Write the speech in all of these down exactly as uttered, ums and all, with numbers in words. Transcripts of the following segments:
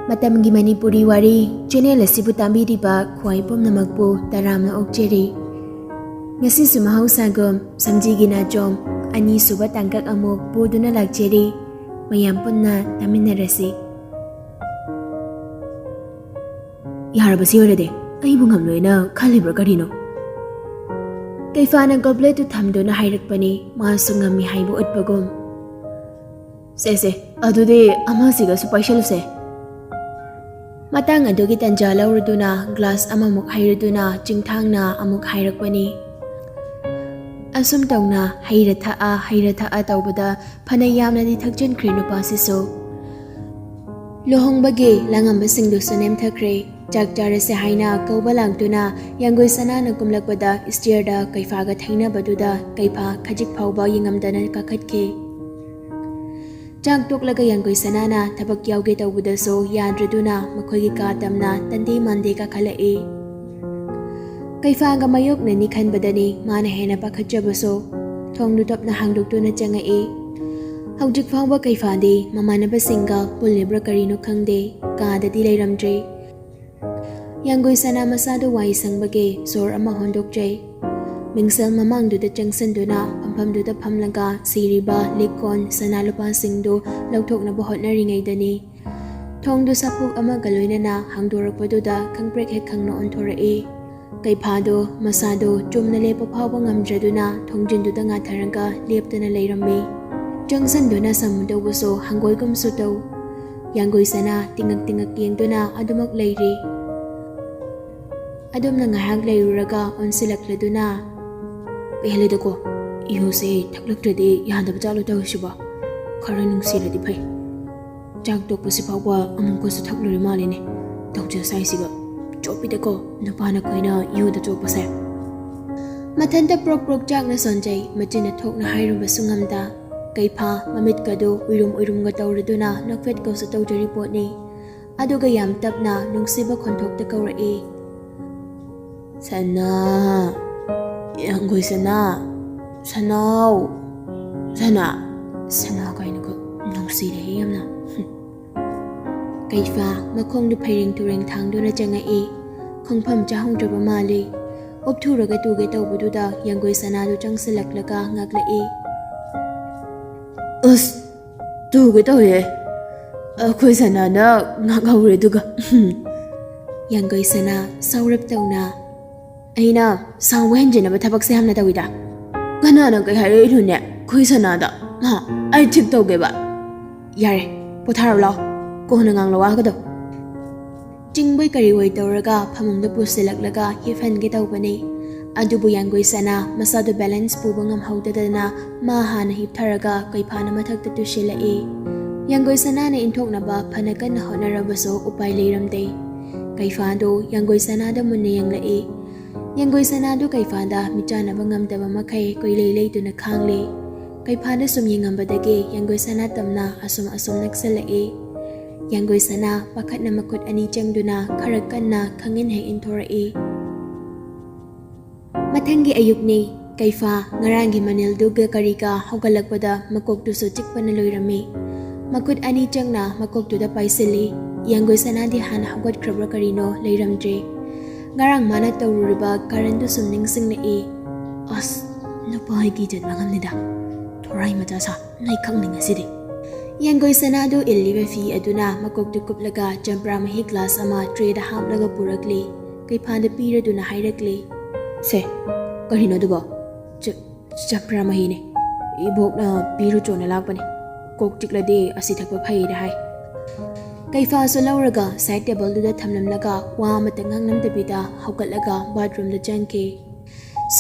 ꯃꯇꯝꯒꯤ ꯃꯅꯤꯄꯨꯔꯤ ꯋꯥꯔꯤ ꯆꯦꯅꯦꯜ ꯑꯁꯤꯕꯨ ꯇꯥꯕꯤꯔꯤꯕ ꯈ꯭ꯋꯥꯏ ꯄꯨꯝꯅꯃꯛꯄꯨ ꯇꯔꯥꯝꯅ ꯑꯣꯛꯆꯔꯤ꯫ ꯉꯁꯤꯁꯨ ꯃꯍꯧꯁꯥꯒꯨꯝ ꯁꯝꯖꯤꯒꯤ ꯅꯥꯆꯣꯝ ꯑꯅꯤꯁꯨꯕ ꯇꯥꯡꯀꯛ ꯑꯃꯨꯛ ꯄꯨꯗꯨꯅ ꯂꯥꯛꯆꯔꯤ꯫ ꯃꯌꯥꯝ ꯄꯨꯟꯅ ꯇꯥꯃꯤꯟꯅꯔꯁꯤ꯫ ꯌꯥꯔꯕ ꯁꯤ ꯑꯣꯏꯔꯗꯤ? ꯑꯩꯕꯨ ꯉꯝꯂꯣꯏꯅ ꯈꯜꯂꯤꯕ꯭ꯔꯥ ꯀꯔꯤꯅꯣ? ꯀꯩꯐꯥꯅ ꯒꯣꯕ꯭ꯂꯦꯠꯇꯨ ꯊꯝꯗꯨꯅ ꯍꯥꯏꯔꯛꯄꯅꯤ, ꯃꯥꯁꯨ ꯉꯝꯃꯤ ꯍꯥꯏꯕ ꯎꯠꯄꯒꯨꯝ꯫ ꯁꯦ ꯁꯦ, ꯑꯗꯨꯗꯤ ꯑꯃꯁꯤꯒꯁꯨ ꯄꯥꯏꯁꯜꯂꯨꯁꯦ꯫ ꯃꯇꯥꯡ ꯑꯗꯨꯒꯤ ꯇꯟꯖꯥ ꯂꯧꯔꯗꯨꯅ ꯒ꯭ꯂꯥꯁ ꯑꯃꯃꯨꯛ ꯍꯩꯔꯗꯨꯅ ꯆꯤꯡꯊꯥꯡꯅ ꯑꯃꯨꯛ ꯍꯥꯏꯔꯛꯄꯅꯤ꯫ ꯑꯁꯨꯝ ꯇꯧꯅ ꯍꯩꯔ ꯊꯛꯑ ꯍꯩꯔ ꯊꯛꯑ ꯇꯧꯕꯗ ꯐꯅ ꯌꯥꯝꯅꯗꯤ ꯊꯛꯆꯤꯟꯈ꯭ꯔꯦ ꯅꯨꯄꯥꯁꯤꯁꯨ꯫ ꯂꯨꯍꯣꯡꯕꯒꯤ ꯂꯥꯡꯉꯝꯕꯁꯤꯡꯗꯨꯁꯨ ꯅꯦꯝꯊꯈ꯭ꯔꯦ꯫ ꯆꯥꯛ ꯆꯥꯔꯁꯦ ꯍꯥꯏꯅ ꯀꯧꯕ ꯂꯥꯛꯇꯨꯅ ꯌꯥꯡꯒꯣꯏ ꯁꯅꯥꯅ ꯀꯨꯝꯂꯛꯄꯗ ꯁ꯭ꯇꯤꯌꯔꯗ ꯀꯩꯐꯥꯒ ꯊꯩꯅꯕꯗꯨꯗ ꯀꯩꯐꯥ ꯈꯖꯤꯛ ꯐꯥꯎꯕ ꯌꯦꯡꯉꯝꯗꯅ ꯀꯥꯈꯠꯈꯤ꯫ ꯆꯥꯛ ꯇꯣꯛꯂꯒ ꯌꯥꯡꯒꯣꯏ ꯁꯅꯥꯅ ꯊꯕꯛ ꯌꯥꯎꯒꯦ ꯇꯧꯕꯗꯁꯨ ꯌꯥꯗ꯭ꯔꯗꯨꯅ ꯃꯈꯣꯏꯒꯤ ꯀꯥ ꯇꯝꯅ ꯇꯟꯗꯦ ꯃꯥꯟꯗꯦ ꯀꯥꯈꯠꯂꯛꯏ꯫ ꯀꯩꯐꯥꯒ ꯃꯥꯌꯣꯛꯅꯅꯤ ꯈꯟꯕꯗꯅꯤ ꯃꯥꯅ ꯍꯦꯟꯅ ꯄꯥꯈꯠꯆꯕꯁꯨ꯫ ꯊꯣꯡꯗꯨ ꯇꯞꯅ ꯍꯥꯡꯗꯣꯛꯇꯨꯅ ꯆꯪꯉꯛꯏ꯫ ꯍꯧꯖꯤꯛ ꯐꯥꯎꯕ ꯀꯩꯐꯥꯗꯤ ꯃꯃꯥꯟꯅꯕꯁꯤꯡꯒ ꯄꯨꯜꯂꯤꯕ꯭ꯔꯥ ꯀꯔꯤꯅꯣ ꯈꯪꯗꯦ, ꯀꯥꯗꯗꯤ ꯂꯩꯔꯝꯗ꯭ꯔꯦ꯫ ꯌꯥꯡꯒꯣꯏ ꯁꯅꯥ ꯃꯁꯥꯗꯨ ꯋꯥꯏ ꯁꯪꯕꯒꯤ ꯁꯣꯔ ꯑꯃ ꯍꯣꯟꯗꯣꯛꯆꯩ꯫ ꯃꯤꯡꯁꯦꯜ ꯃꯃꯥꯡꯗꯨꯗ ꯆꯪꯁꯤꯟꯗꯨꯅ ꯐꯝꯐꯝꯗꯨꯗ ꯐꯝꯂꯒ ꯁꯤꯔꯤꯕ ꯂꯤꯛ ꯀꯣꯟ ꯁꯅꯥ ꯂꯨꯄꯥꯁꯤꯡꯗꯨ ꯂꯧꯊꯣꯛꯅꯕ ꯍꯣꯠꯅꯔꯤꯉꯩꯗꯅꯤ ꯊꯣꯡꯗꯨ ꯁꯥꯐꯨ ꯑꯃꯒ ꯂꯣꯏꯅꯅ ꯍꯥꯡꯗꯣꯔꯛꯄꯗꯨꯗ ꯈꯪꯄ꯭ꯔꯦꯛ ꯍꯦꯛ ꯈꯪꯅ ꯑꯣꯟꯊꯣꯔꯛꯏ꯫ ꯀꯩꯐꯥꯗꯨ ꯃꯁꯥꯗꯨ ꯆꯨꯝꯅ ꯂꯦꯞꯄ ꯐꯥꯎꯕ ꯉꯝꯗ꯭ꯔꯗꯨꯅ ꯊꯣꯡꯖꯤꯟꯗꯨꯗ ꯉꯥꯊꯔꯒ ꯂꯦꯞꯇꯅ ꯂꯩꯔꯝꯃꯤ꯫ ꯆꯪꯁꯤꯟꯗꯨꯅ ꯁꯃꯨꯗꯧꯕꯁꯨ ꯍꯪꯒꯣꯏꯒꯨꯝꯁꯨ ꯇꯧ꯫ ꯌꯥꯡꯒꯣꯏ ꯁꯅꯥ ꯇꯤꯉꯛ ꯇꯤꯉꯛ ꯌꯦꯡꯗꯨꯅ ꯑꯗꯨꯃꯛ ꯂꯩꯔꯤ꯫ ꯑꯗꯨꯝꯅ ꯉꯥꯏꯍꯥꯛ ꯂꯩꯔꯨꯔꯒ ꯑꯣꯟꯁꯤꯜꯂꯛꯂꯗꯨꯅ, "ꯄꯦꯜꯂꯦꯗꯀꯣ, ꯏꯍꯨꯁꯦ ꯊꯛꯂꯛꯇ꯭ꯔꯗꯤ ꯌꯥꯗꯕ ꯖꯥꯠꯂꯣ ꯇꯧꯔꯤꯁꯤꯕꯣ? ꯈꯔ ꯅꯨꯡꯁꯤꯔꯗꯤ ꯐꯩ꯫ ꯆꯥꯛ ꯇꯣꯛꯄꯁꯤ ꯐꯥꯎꯕ ꯑꯃꯨꯛꯀꯁꯨ ꯊꯛꯂꯨꯔꯦ ꯃꯥꯜꯂꯦꯅꯦ꯫ ꯇꯧꯖ ꯁꯥꯏꯁꯤꯒ꯫ ꯆꯣꯞꯄꯤꯗꯀꯣ ꯅꯨꯄꯥꯅ ꯑꯩꯈꯣꯏꯅ ꯌꯨꯗ ꯆꯣꯞꯄꯁꯦ꯫" ꯃꯊꯟꯇ ꯄ꯭ꯔꯣꯛ ꯄ꯭ꯔꯣꯛ ꯆꯥꯛꯅ ꯁꯣꯟꯖꯩ, ꯃꯆꯤꯟꯅ ꯊꯣꯛꯅ ꯍꯥꯏꯔꯨꯕꯁꯨ ꯉꯝꯗ꯫ ꯀꯩꯐꯥ ꯃꯃꯤꯠꯀꯗꯨ ꯎꯏꯔꯨꯝ ꯎꯏꯔꯨꯝꯒ ꯇꯧꯔꯗꯨꯅ ꯅꯣꯛꯐꯦꯠꯀꯁꯨ ꯇꯧꯖꯔꯤ ꯄꯣꯠꯅꯤ꯫ ꯑꯗꯨꯒ ꯌꯥꯝ ꯇꯞꯅ ꯅꯨꯡꯁꯤꯕ ꯈꯣꯟꯊꯣꯛꯇ ꯀꯧꯔꯛꯏ, "ꯁꯅꯥ, ꯌꯥꯡꯒꯣꯏ ꯁꯅꯥ, ꯁꯅꯥꯎ, ꯁꯅꯥ, ꯁꯅꯥ" ꯀꯥꯏꯅꯒ ꯅꯨꯡꯁꯤꯔꯦꯍꯦ ꯌꯥꯝꯅ꯫ ꯍꯨꯝ꯫ ꯀꯩꯐꯥ ꯃꯈꯣꯡꯗꯨ ꯐꯩꯔꯦꯡ ꯇꯨꯔꯦꯡ ꯊꯥꯡꯗꯨꯅ ꯆꯪꯉꯛꯏ꯫ ꯈꯣꯡꯐꯝ ꯆꯥꯍꯧꯗ꯭ꯔꯕ ꯃꯥꯜꯂꯤ꯫ ꯎꯞꯊꯨꯔꯒ ꯇꯨꯒꯦ ꯇꯧꯕꯗꯨꯗ ꯌꯥꯡꯒꯣꯏ ꯁꯅꯥꯗꯨ ꯆꯪꯁꯤꯜꯂꯛꯂꯒ ꯉꯛꯂꯛꯏ꯫ "ꯑꯁ, ꯇꯨꯒꯦ ꯇꯧꯋꯦ꯫ ꯑꯩꯈꯣꯏ ꯁꯅꯥꯅ ꯉꯥꯛꯍꯧꯔꯦ ꯑꯗꯨꯒ꯫" ꯌꯥꯡꯒꯣꯏ ꯁꯅꯥ ꯁꯥꯎꯔꯞ ꯇꯧꯅ, "ꯑꯩꯅ ꯁꯥꯎꯕ ꯍꯦꯟꯖꯤꯟꯅꯕ ꯊꯕꯛꯁꯦ ꯌꯥꯝꯅ ꯇꯧꯏꯗ꯫ ꯀꯅꯥꯅ ꯀꯩ ꯍꯥꯏꯔꯛꯏꯅꯣꯅꯦ ꯑꯩꯈꯣꯏ ꯁꯅꯥꯗ? ꯍꯥ? ꯑꯩ ꯊꯤꯛ ꯇꯧꯒꯦꯕ꯫ ꯌꯥꯔꯦ, ꯄꯣꯊꯥꯔꯣ ꯂꯥꯎ꯫ ꯀꯣꯟꯅ ꯉꯥꯡꯂꯣ ꯋꯥꯒꯗꯣ꯫" ꯆꯤꯡꯕꯣꯏ ꯀꯔꯤꯑꯣꯏ ꯇꯧꯔꯒ ꯐꯃꯨꯡꯗ ꯄꯨꯁꯤꯜꯂꯛꯂꯒ ꯍꯤꯞꯍꯟꯒꯦ ꯇꯧꯕꯅꯤ꯫ ꯑꯗꯨꯕꯨ ꯌꯥꯡꯒꯣꯏ ꯁꯅꯥ ꯃꯁꯥꯗꯨ balance ꯄꯨꯕ ꯉꯝꯍꯧꯗꯗꯅ ꯃꯥ ꯍꯥꯟꯅ ꯍꯤꯞꯊꯔꯒ ꯀꯩꯐꯥꯅ ꯃꯊꯛꯇ ꯇꯨꯁꯤꯜꯂꯛꯏ꯫ ꯌꯥꯡꯒꯣꯏ ꯁꯅꯥꯅ ꯏꯟꯊꯣꯛꯅꯕ ꯐꯅ ꯀꯟꯅ ꯍꯣꯠꯅꯔꯕꯁꯨ ꯎꯄꯥꯏ ꯂꯩꯔꯝꯗꯦ꯫ ꯀꯩꯐꯥꯗꯨ ꯌꯥꯡꯒꯣꯏ ꯁꯅꯥꯗ ꯃꯨꯟꯅ ꯌꯦꯡꯂꯛꯏ꯫ ꯌꯥꯡꯒꯣꯏ ꯁꯅꯥꯗꯨ ꯀꯩꯐꯥꯗ ꯃꯤꯆꯥꯟꯅꯕ ꯉꯝꯗꯕ ꯃꯈꯩ ꯀꯣꯏꯂꯩ ꯂꯩꯗꯨꯅ ꯈꯥꯡꯂꯤ꯫ ꯀꯩꯐꯥꯗ ꯁꯨꯝ ꯌꯦꯡꯉꯝꯕꯗꯒꯤ ꯌꯥꯡꯒꯣꯏ ꯁꯅꯥ ꯇꯝꯅ ꯑꯁꯨꯝ ꯑꯁꯨꯝ ꯅꯛꯁꯜꯂꯛꯏ꯫ ꯌꯥꯡꯒꯣꯏ ꯁꯅꯥ ꯄꯥꯈꯠꯅ ꯃꯈꯨꯠ ꯑꯅꯤ ꯆꯪꯗꯨꯅ ꯈꯔ ꯀꯟꯅ ꯈꯪꯏꯟ ꯍꯦꯛ ꯏꯟꯊꯣꯔꯛꯏ꯫ ꯃꯊꯪꯒꯤ ꯑꯌꯨꯛꯅꯤ꯫ ꯀꯩꯐꯥ ꯉꯔꯥꯡꯒꯤ ꯃꯅꯤꯜꯗꯨꯒ ꯀꯔꯤꯒ ꯍꯧꯒꯠꯂꯛꯄꯗ ꯃꯀꯣꯛꯇꯨꯁꯨ ꯆꯤꯛꯄꯅ ꯂꯣꯏꯔꯝꯃꯤ꯫ ꯃꯈꯨꯠ ꯑꯅꯤ ꯆꯪꯅ ꯃꯀꯣꯛꯇꯨꯗ ꯄꯥꯏꯁꯤꯜꯂꯤ꯫ ꯌꯥꯡꯒꯣꯏ ꯁꯅꯥꯗꯤ ꯍꯥꯟꯅ ꯍꯧꯒꯠꯈ꯭ꯔꯕ꯭ꯔꯥ ꯀꯔꯤꯅꯣ ꯂꯩꯔꯝꯗ꯭ꯔꯦ꯫ ꯉꯔꯥꯡ ꯃꯥꯅ ꯇꯧꯔꯨꯔꯤꯕ ꯀꯔꯟꯗꯨ ꯁꯨꯝ ꯅꯤꯡꯁꯤꯡꯂꯛꯏ꯫ ꯑꯁ, ꯅꯨꯄꯥ ꯑꯩꯒꯤ ꯏꯖꯠ ꯃꯥꯡꯍꯜꯂꯤꯗ꯫ ꯊꯣꯔꯥꯏ ꯃꯆꯥ ꯁꯥ, ꯅꯣꯏ ꯈꯪꯅꯤ ꯉꯁꯤꯗꯤ꯫ ꯌꯥꯡꯒꯣꯏ ꯁꯅꯥꯗꯨ ꯏꯜꯂꯤꯕ ꯐꯤ ꯑꯗꯨꯅ ꯃꯀꯣꯛꯇꯨ ꯀꯨꯞꯂꯒ ꯆꯝꯄ꯭ꯔꯥ ꯃꯍꯤ glass ꯑꯃ tray ꯗ ꯍꯥꯞꯂꯒ ꯄꯨꯔꯛꯂꯤ꯫ ꯀꯩꯐꯥꯗ ꯄꯤꯔꯗꯨꯅ ꯍꯥꯏꯔꯛꯂꯤ꯫ "ꯁꯦ, ꯀꯔꯤꯅꯣ ꯑꯗꯨꯕꯣ?" "ꯆ-, ꯆꯝꯄ꯭ꯔꯥ ꯃꯍꯤꯅꯦ꯫ ꯏꯕꯣꯛꯅ ꯄꯤꯔꯨꯆꯣꯅ ꯂꯥꯛꯄꯅꯦ꯫ ꯀꯣꯛ ꯆꯤꯛꯂꯗꯤ ꯑꯁꯤ ꯊꯛꯄ ꯐꯩꯅ ꯍꯥꯏ꯫" ꯀꯩꯐꯥꯁꯨ ꯂꯧꯔꯒ side table ꯗꯨꯗ ꯊꯝꯂꯝꯂꯒ ꯋꯥ ꯑꯃꯠꯇ ꯉꯥꯡꯂꯝꯗꯕꯤꯗ ꯍꯧꯒꯠꯂꯒ bathroom ꯗ ꯆꯪꯈꯤ꯫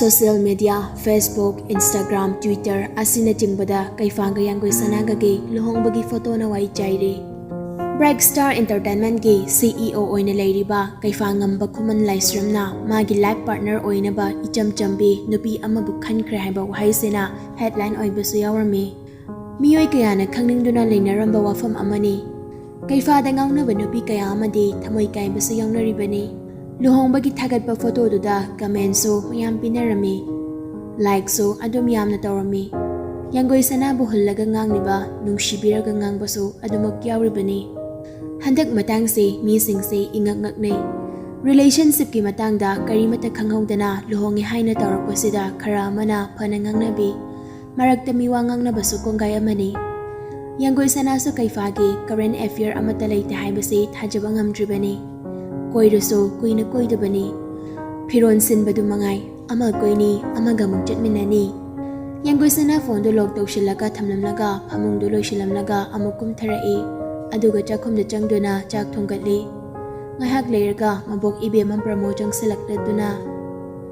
Social media, Facebook, Instagram, Twitter ꯑꯁꯤꯅꯆꯤꯡꯕꯗ ꯀꯩꯐꯥꯒ ꯌꯥꯡꯒꯣꯏ ꯁꯅꯥꯒꯒꯤ ꯂꯨꯍꯣꯡꯕꯒꯤ photo ꯅ ꯋꯥꯏ ꯆꯥꯏꯔꯤ꯫ Bright Star Entertainment ꯀꯤ C E O ꯑꯣꯏꯅ ꯂꯩꯔꯤꯕ ꯀꯩꯐꯥ ꯉꯝꯕ ꯈꯨꯃꯟ ꯂꯥꯏꯁ꯭ꯔꯝꯅ ꯃꯥꯒꯤ life partner ꯑꯣꯏꯅꯕ ꯏꯆꯝ ꯆꯝꯕꯤ ꯅꯨꯄꯤ ꯑꯃꯕꯨ ꯈꯟꯈ꯭ꯔꯦ ꯍꯥꯏꯕ ꯋꯥꯍꯩꯁꯤꯅ headline ꯑꯣꯏꯕꯁꯨ ꯌꯥꯎꯔꯝꯃꯤ꯫ ꯃꯤꯑꯣꯏ ꯀꯌꯥꯅ ꯈꯪꯅꯤꯡꯗꯨꯅ ꯂꯩꯅꯔꯝꯕ ꯋꯥꯐꯝ ꯑꯃꯅꯤ꯫ ꯀꯩꯐꯥꯗ ꯉꯥꯎꯅꯕ ꯅꯨꯄꯤ ꯀꯌꯥ ꯑꯃꯗꯤ ꯊꯃꯣꯏ ꯀꯥꯏꯕꯁꯨ ꯌꯥꯎꯅꯔꯤꯕꯅꯤ꯫ ꯂꯨꯍꯣꯡꯕꯒꯤ ꯊꯥꯒꯠꯄ photo ꯗꯨꯗ comment ꯁꯨ ꯃꯌꯥꯝ ꯄꯤꯅꯔꯝꯃꯤ꯫ Like ꯁꯨ ꯑꯗꯨꯝ ꯌꯥꯝꯅ ꯇꯧꯔꯝꯃꯤ꯫ ꯌꯥꯡꯒꯣꯏ ꯁꯅꯥꯕꯨ ꯍꯨꯜꯂꯒ ꯉꯥꯡꯂꯤꯕ, ꯅꯨꯡꯁꯤꯕꯤꯔꯒ ꯉꯥꯡꯕꯁꯨ ꯑꯗꯨꯃꯛ ꯌꯥꯎꯔꯤꯕꯅꯤ꯫ ꯍꯟꯗꯛ ꯃꯇꯥꯡꯁꯦ ꯃꯤꯁꯤꯡꯁꯦ ꯏꯉꯛ ꯉꯛꯅꯩ꯫ ꯔꯤꯂꯦꯁꯟꯁꯤꯞꯀꯤ ꯃꯇꯥꯡꯗ ꯀꯔꯤꯃꯠꯇ ꯈꯪꯍꯧꯗꯅ ꯂꯨꯍꯣꯡꯉꯦ ꯍꯥꯏꯅ ꯇꯧꯔꯛꯄꯁꯤꯗ ꯈꯔ ꯑꯃꯅ ꯐꯅ ꯉꯥꯡꯅꯕꯤ, ꯃꯔꯛꯇ ꯃꯤꯋꯥ ꯉꯥꯡꯅꯕꯁꯨ ꯀꯣꯡꯒꯥꯏ ꯑꯃꯅꯤ꯫ ꯌꯥꯡꯒꯣꯏ ꯁꯅꯥꯁꯨ ꯀꯩꯐꯥꯒꯤ ꯀꯔꯦꯟ ꯑꯦꯐꯤꯌꯔ ꯑꯃꯠꯇ ꯂꯩꯇꯦ ꯍꯥꯏꯕꯁꯤ ꯊꯥꯖꯕ ꯉꯝꯗ꯭ꯔꯤꯕꯅꯤ꯫ ꯀꯣꯏꯔꯁꯨ ꯀꯨꯏꯅ ꯀꯣꯏꯗꯕꯅꯤ꯫ ꯐꯤꯔꯣꯟ ꯁꯤꯟꯕꯗꯨ ꯃꯉꯥꯏ, ꯑꯃ ꯀꯣꯏꯅꯤ, ꯑꯃꯒ ꯑꯃꯨꯛ ꯆꯠꯃꯤꯟꯅꯅꯤ꯫ ꯌꯥꯡꯒꯣꯏ ꯁꯅꯥ ꯐꯣꯟꯗꯨ ꯂꯣꯛ ꯇꯧꯁꯤꯜꯂꯒ ꯊꯝꯂꯝꯂꯒ ꯐꯃꯨꯡꯗꯨ ꯂꯣꯏꯁꯤꯜꯂꯝꯂꯒ ꯑꯃꯨꯛ ꯀꯨꯝꯊꯔꯛꯏ꯫ ꯑꯗꯨꯒ ꯆꯥꯛꯈꯨꯝꯗ ꯆꯪꯗꯨꯅ ꯆꯥꯛ ꯊꯣꯡꯒꯠꯂꯤ꯫ ꯉꯥꯏꯍꯥꯛ ꯂꯩꯔꯒ ꯃꯕꯣꯛ ꯏꯕꯦꯝꯃ ꯄ꯭ꯔꯃꯣ ꯆꯪꯁꯤꯜꯂꯛꯂꯗꯨꯅ,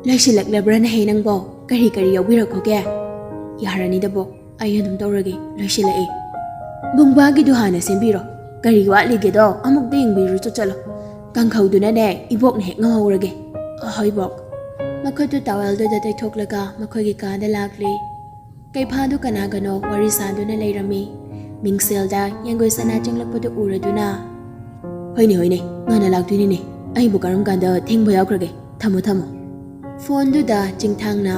"ꯂꯣꯏꯁꯤꯜꯂꯛꯂꯕ꯭ꯔꯅꯦꯍꯦ ꯅꯪꯕꯣ? ꯀꯔꯤ ꯀꯔꯤ ꯌꯥꯎꯕꯤꯔꯛꯈꯣꯒꯦ?" "ꯌꯥꯔꯅꯤꯗ ꯕꯣꯛ, ꯑꯩ ꯑꯗꯨꯝ ꯇꯧꯔꯒꯦ, ꯂꯣꯏꯁꯤꯜꯂꯛꯑꯦ꯫ ꯕꯨꯡꯕꯥꯒꯤꯗꯨ ꯍꯥꯟꯅ ꯁꯦꯝꯕꯤꯔꯣ, ꯀꯔꯤ ꯋꯥꯠꯂꯤꯒꯦꯗꯣ ꯑꯃꯨꯛꯇ ꯌꯦꯡꯕꯤꯔꯨꯆꯣ ꯆꯠꯂꯣ꯫ ꯀꯥꯡꯈꯧꯗꯨꯅꯅꯦ ꯏꯕꯣꯛꯅ ꯍꯦꯛ ꯉꯧꯍꯧꯔꯒꯦ꯫" "ꯑꯍꯣꯏ ꯕꯣꯛ꯫" ꯃꯈꯨꯠꯇꯨ ꯇꯥꯋꯦꯜꯗꯨꯗ ꯇꯩꯊꯣꯛꯂꯒ ꯃꯈꯣꯏꯒꯤ ꯀꯥꯗ ꯂꯥꯛꯂꯦ꯫ ꯀꯩꯐꯥꯗꯨ ꯀꯅꯥꯒꯅꯣ ꯋꯥꯔꯤ ꯁꯥꯗꯨꯅ ꯂꯩꯔꯝꯃꯤ꯫ ꯃꯤꯡꯁꯦꯜꯗ ꯌꯥꯡꯒꯣꯏ ꯁꯅꯥ ꯆꯪꯂꯛꯄꯗꯨ ꯎꯔꯗꯨꯅ, "ꯍꯣꯏꯅꯦ ꯍꯣꯏꯅꯦ, ꯉꯟꯅ ꯂꯥꯛꯇꯣꯏꯅꯤꯅꯦ꯫ ꯑꯩꯕꯨ ꯀꯔꯝ ꯀꯥꯟꯗ ꯊꯦꯡꯕ ꯌꯥꯎꯈ꯭ꯔꯒꯦ? ꯊꯝꯃꯣ ꯊꯝꯃꯣ꯫" ꯐꯣꯟꯗꯨꯗ ꯆꯤꯡꯊꯥꯡꯅ,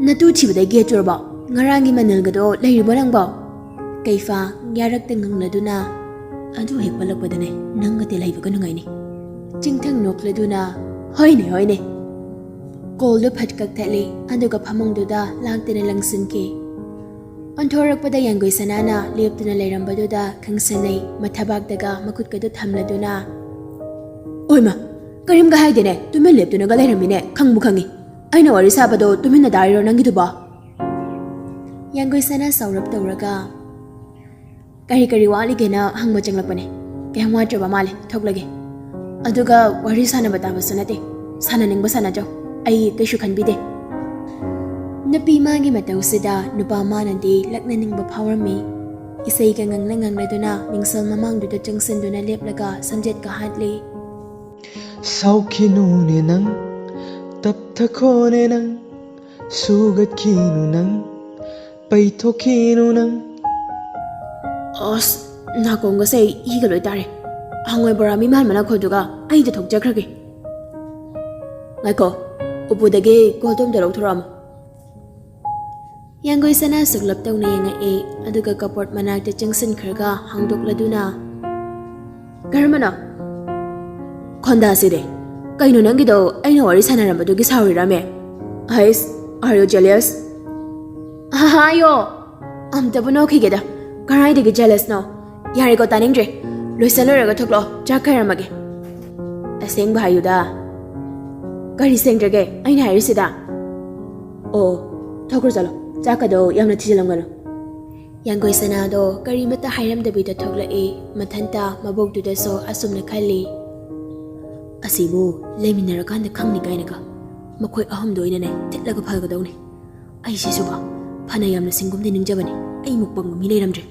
"ꯅꯇꯨ ꯊꯤꯕꯗꯒꯤ ꯌꯦꯠꯆꯨꯔꯕꯣ? ꯉꯔꯥꯡꯒꯤ ꯃꯅꯜꯒꯗꯣ ꯂꯩꯔꯤꯕꯣ ꯅꯪꯕꯣ?" ꯀꯩꯐꯥ ꯌꯥꯔꯛꯇ ꯉꯪꯂꯗꯨꯅ, "ꯑꯗꯨ ꯍꯦꯛ ꯄꯜꯂꯛꯄꯗꯅꯦ ꯅꯪꯒ ꯇꯦꯜꯍꯩꯕꯒ ꯅꯨꯡꯉꯥꯏꯅꯤ꯫" ꯆꯤꯡꯊꯪ ꯅꯣꯛꯂꯗꯨꯅ, "ꯍꯣꯏꯅꯦ ꯍꯣꯏꯅꯦ꯫" ꯀꯣꯜꯗꯨ ꯐꯠ ꯀꯛꯊꯠꯂꯤ, ꯑꯗꯨꯒ ꯐꯃꯨꯡꯗꯨꯗ ꯂꯥꯛꯇꯅ ꯂꯪꯁꯤꯟꯈꯤ꯫ ꯑꯣꯟꯊꯣꯔꯛꯄꯗ ꯌꯥꯡꯒꯣꯏ ꯁꯅꯥꯅ ꯂꯦꯞꯇꯨꯅ ꯂꯩꯔꯝꯕꯗꯨꯗ ꯈꯪꯁꯟꯅꯩ, ꯃꯊꯕꯥꯛꯇꯒ ꯃꯈꯨꯠꯀꯗꯨ ꯊꯝꯂꯗꯨꯅ, "ꯑꯣꯏꯃ, ꯀꯔꯤꯝꯒ ꯍꯥꯏꯗꯦꯅꯦ, ꯇꯨꯃꯤꯟ ꯂꯦꯞꯇꯨꯅꯒ ꯂꯩꯔꯝꯃꯤꯅꯦ, ꯈꯪꯕꯨ ꯈꯪꯉꯤ꯫ ꯑꯩꯅ ꯋꯥꯔꯤ ꯁꯥꯕꯗꯣ ꯇꯨꯃꯤꯟꯅ ꯇꯥꯔꯤꯔꯣ ꯅꯪꯒꯤꯗꯨꯕꯣ?" ꯌꯥꯡꯒꯣꯏ ꯁꯅꯥ ꯁꯥꯎꯔꯞ ꯇꯧꯔꯒ, "ꯀꯔꯤ ꯀꯔꯤ ꯋꯥꯠꯂꯤꯒꯦꯅ ꯍꯪꯕ ꯆꯪꯂꯛꯄꯅꯦ꯫ ꯀꯌꯥꯝ ꯋꯥꯠꯇ꯭ꯔꯕ ꯃꯥꯜꯂꯦ, ꯊꯣꯛꯂꯒꯦ꯫ ꯑꯗꯨꯒ ꯋꯥꯔꯤ ꯁꯥꯟꯅꯕ ꯇꯥꯕꯁꯨ ꯅꯠꯇꯦ, ꯁꯥꯟꯅꯅꯤꯡꯕ ꯁꯥꯟꯅꯖꯧ, ꯑꯩ ꯀꯩꯁꯨ ꯈꯟꯕꯤꯗꯦ꯫" ꯅꯨꯄꯤ ꯃꯥꯒꯤ ꯃꯇꯧꯁꯤꯗ ꯅꯨꯄꯥ ꯃꯥꯅꯗꯤ ꯂꯛꯅꯅꯤꯡꯕ ꯐꯥꯎꯔꯝꯃꯤ꯫ ꯏꯁꯩꯒ ꯉꯪꯅ ꯉꯪꯅꯗꯨꯅ ꯃꯤꯡꯁꯦꯜ ꯃꯃꯥꯡꯗꯨꯗ ꯆꯪꯁꯤꯟꯗꯨꯅ ꯂꯦꯞꯂꯒ ꯁꯝꯖꯦꯠꯀ ꯍꯥꯠꯂꯤ꯫ "ꯁꯥꯎꯈꯤꯅꯨꯅꯦ ꯅꯪ, ꯇꯞꯊꯈꯣꯅꯦ ꯅꯪ, ꯁꯨꯒꯠꯈꯤꯅꯨ ꯅꯪ, ꯄꯩꯊꯣꯛꯈꯤꯅꯨ ꯅꯪ꯫" ꯑꯁ, ꯅꯥꯀꯣꯡꯒꯁꯦ ꯏꯒ ꯂꯣꯏ ꯇꯥꯔꯦ꯫ ꯍꯪꯉꯣꯏ ꯕꯣꯔꯥ ꯃꯤ ꯃꯥꯟꯕ ꯅꯈꯣꯠꯇꯨꯒ ꯑꯩꯗ ꯊꯣꯛꯆꯈ꯭ꯔꯒꯦ꯫ ꯉꯥꯏꯈꯣ, ꯎꯄꯨꯗꯒꯤ ꯀꯣꯜꯗꯣ ꯑꯝꯇ ꯂꯧꯊꯣꯔꯛꯑꯝꯃꯣ꯫ ꯌꯥꯡꯒꯣꯏ ꯁꯅꯥ ꯁꯨꯛꯂꯞ ꯇꯧꯅ ꯌꯦꯡꯉꯛꯑꯦ, ꯑꯗꯨꯒ ꯀꯄꯣꯔꯠ ꯃꯅꯥꯛꯇ ꯆꯪꯁꯤꯟꯈ꯭ꯔꯒ ꯍꯥꯡꯗꯣꯛꯂꯗꯨꯅ, ꯀꯔꯝꯕꯅꯣ? ꯈꯣꯟꯗꯥꯁꯤꯗꯤ꯫ ꯀꯩꯅꯣ ꯅꯪꯒꯤꯗꯣ? ꯑꯩꯅ ꯋꯥꯔꯤ ꯁꯥꯟꯅꯔꯝꯕꯗꯨꯒꯤ ꯁꯥꯎꯔꯤꯔꯥꯃꯦ? ꯍꯩꯁ, are you jealous? ꯑꯍꯥ, ꯑꯌꯣ! ꯑꯝꯇꯕꯨ ꯅꯣꯛꯈꯤꯒꯦꯗ꯫ ꯀꯔꯥꯏꯗꯒꯤ jealous ꯅꯣ? ꯌꯥꯔꯦꯀꯣ, ꯇꯥꯅꯤꯡꯗ꯭ꯔꯦ꯫ ꯂꯣꯏꯁꯜꯂꯨꯔꯒ ꯊꯣꯛꯂꯛꯑꯣ, ꯆꯥꯛ ꯈꯥꯏꯔꯝꯃꯒꯦ꯫ ꯑꯁꯦꯡꯕ ꯍꯥꯏꯌꯨꯗ꯫ ꯀꯔꯤ ꯁꯦꯡꯗ꯭ꯔꯒꯦ ꯑꯩꯅ ꯍꯥꯏꯔꯤꯁꯤꯗ? ꯑꯣ, ꯊꯣꯛꯈ꯭ꯔꯣ ꯆꯠꯂꯣ꯫ ꯆꯥꯛꯀꯗꯣ ꯌꯥꯝꯅ ꯊꯤꯖꯤꯜꯂꯝꯒꯅꯨ꯫ ꯌꯥꯡꯒꯣꯏ ꯁꯅꯥꯗꯣ ꯀꯔꯤꯃꯠꯇ ꯍꯥꯏꯔꯝꯗꯕꯤꯗ ꯊꯣꯛꯂꯛꯏ꯫ ꯃꯊꯟꯇ ꯃꯕꯣꯛꯇꯨꯗꯁꯨ ꯑꯁꯨꯝꯅ ꯈꯜꯂꯤ꯫ ꯑꯁꯤꯕꯨ ꯂꯩꯃꯤꯟꯅꯔꯀꯥꯟꯗ ꯈꯪꯅꯤ ꯀꯥꯏꯅꯒ꯫ ꯃꯈꯣꯏ ꯑꯍꯨꯝꯗꯣ ꯑꯣꯏꯅꯅꯦ ꯊꯤꯠꯂꯒ ꯐꯒꯗꯧꯅꯤ꯫ ꯑꯩꯁꯤꯁꯨꯕ ꯐꯅ ꯌꯥꯝꯅ ꯁꯤꯡꯒꯨꯝꯗꯤ ꯅꯤꯡꯖꯕꯅꯤ꯫ ꯑꯩꯃꯨꯛ ꯄꯪꯕ ꯃꯤ ꯂꯩꯔꯝꯗ꯭ꯔꯦ꯫